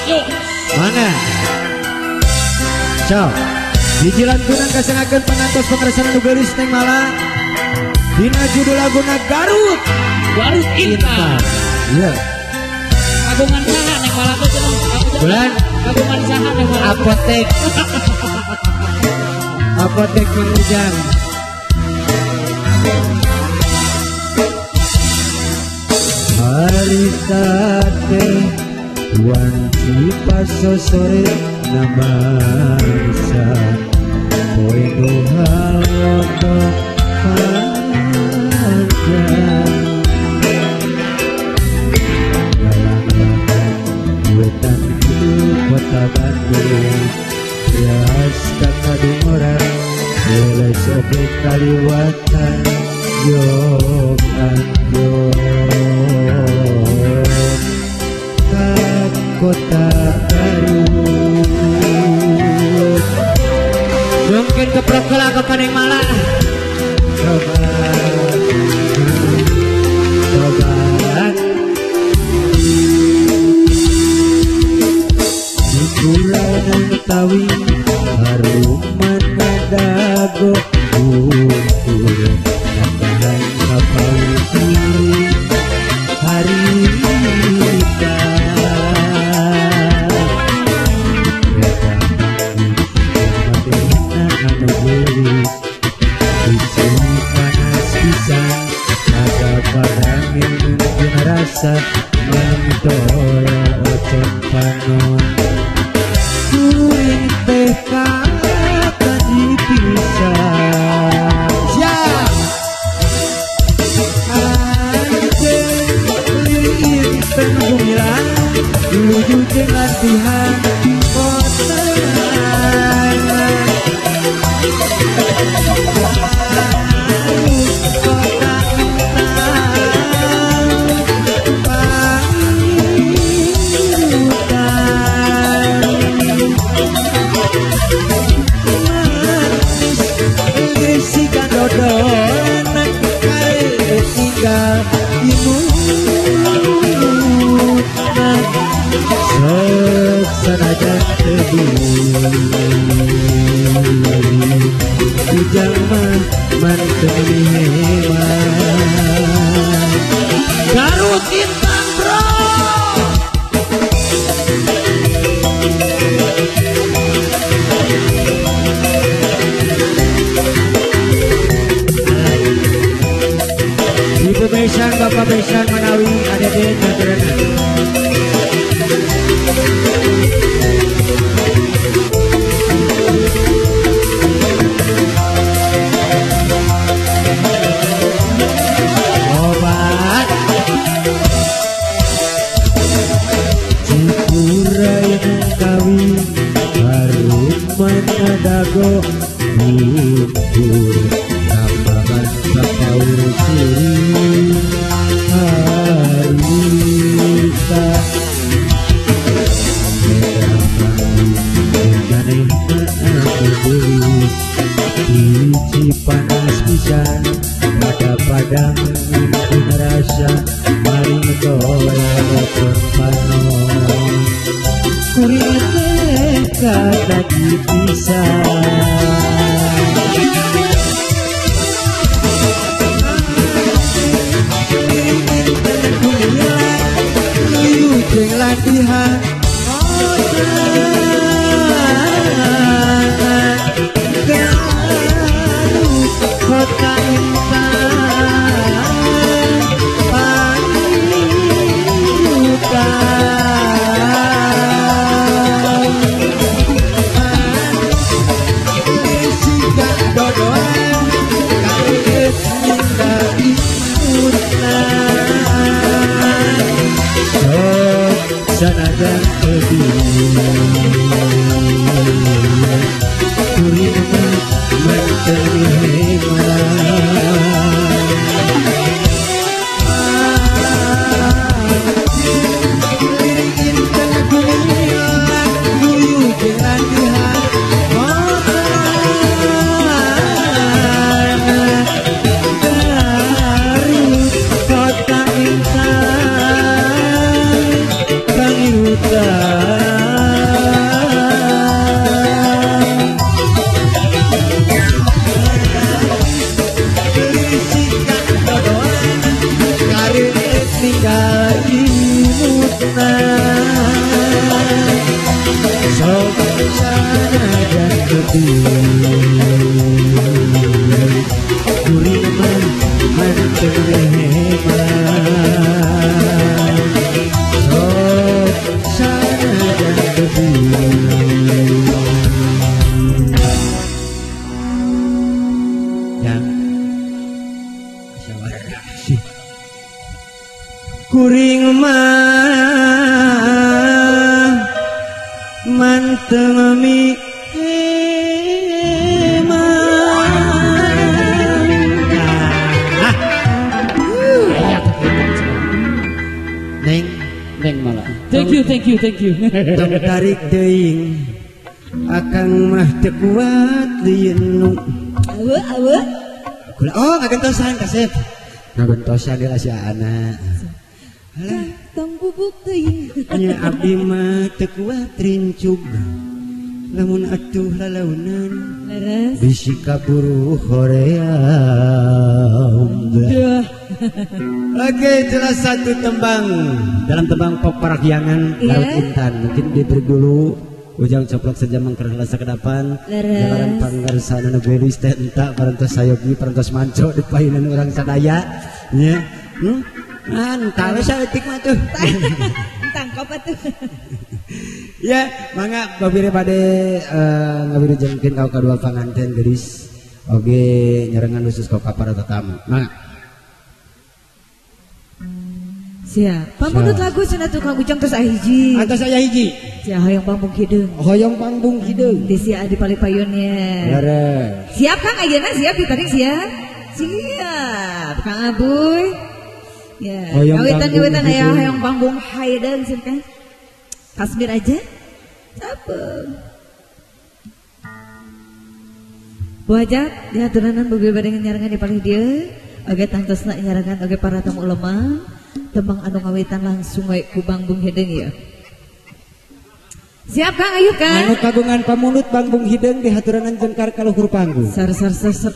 Yuk. Mana? Ciao. Hiji lantunan kasengakeun pangantos pangrasana nu geulis Neng Mala. Dina judul laguna Garut. Garut Intan. Iya. Kagungan saha Neng Mala teh cenah? Bulan. Kagungan saha Neng Mala? Apotek. Apotek Mang Ujang. Harita teh wanci pasosore namasa poe nu halodo panjang wetan kidul kota Bandung tias kakadungoran leles oge kaliwatan jog anjog ka kota Garut. Mungkin keprok heula ka Neng Mala. Coba coba Kurang Betawi haruman ngadago guntur tambahan kapal kiri harita Madena anu geulis bisi panas pisan naga padangin dina rasa mantoya ocon panon kuring teh kaji pisan. Siap. Anjeun lili inten gumilang luju jeung latihan kota. Kota intan pangirutan manis risikan dodonan kae tinggal imutna sok sanajan teu ujang mah manteu hemat. Garut Intan bro. Ibu besan, bapak besan manawi ada di jaturan. Obat Cikuray Betawi haruman adago guntur tambahan papaur kiri harita biji panas pisan pada padang dina rasa maring toya ocon panon kuring teh kataji pisan. Jeung latihan Garut kota intan pangirutan risikan dodoan kae tinggal imutna sok sanajan teu kuring mah manteu hemat. Lirik inten gumilang nuyu jeung latihan kota Garut kota intan pangirutan. Kuring mah manteng hebat sok sanajan debu. Kuring mah manteng mi emang. Neng, neng malah. Thank you, thank you, thank you. Tong tarik teuing, akang mah teu kuat lieun. Awe, awe. Oh, ngagentosan kasep. Ngagentosan deui si anak. Alah, tong bubuk teuing. Nya abdi mah teu kuat rincug. Lamun atuh lalaunan. Leres. Bisi kaburu hoream. Oke, itulah satu tembang dalam tembang pop Parahyangan Garut Intan. Mungkin diberi dulu Ujang coplok saja mangkerah sakedapan. Jalanan panggarsana nu geulis teh entah parantos sayogi parantos manco di painan urang sadaya nya. Entah we saeutik mah tuh. Tangkap atuh. Ya, mangga babire bade ngawirujengkeun ka kadua panganten geulis oge nyarengan khusus ka para tetamu. Mangga. Siap. Pamundut lagu cenah tukang Ujang terus aya hiji. Atos aya hiji. Sia hoyong pangbung hideung. Hoyong pangbung hideung. Di sia di palipayunnya. Leres. Siap Kang ayeuna siap ditarik siap. Siap Kang Abuy. Ya, kawitan-kawitan aya hoyong panggung hideung cenah kan. Kasmir aja. Apa? Bu Hajat dihaturanan bagi barengan nyarengan di palih dieu. Oge tangtosna nyarengan oge para tamu ulama. Tembang anu ngawitan langsung wae ku Bangbung Hideung ya. Siap Kang, ayo Kang. Anu kagungan pamundut Bangbung Hideung dihaturanan jengkar ka luhur panggung. Sar sar sar sar.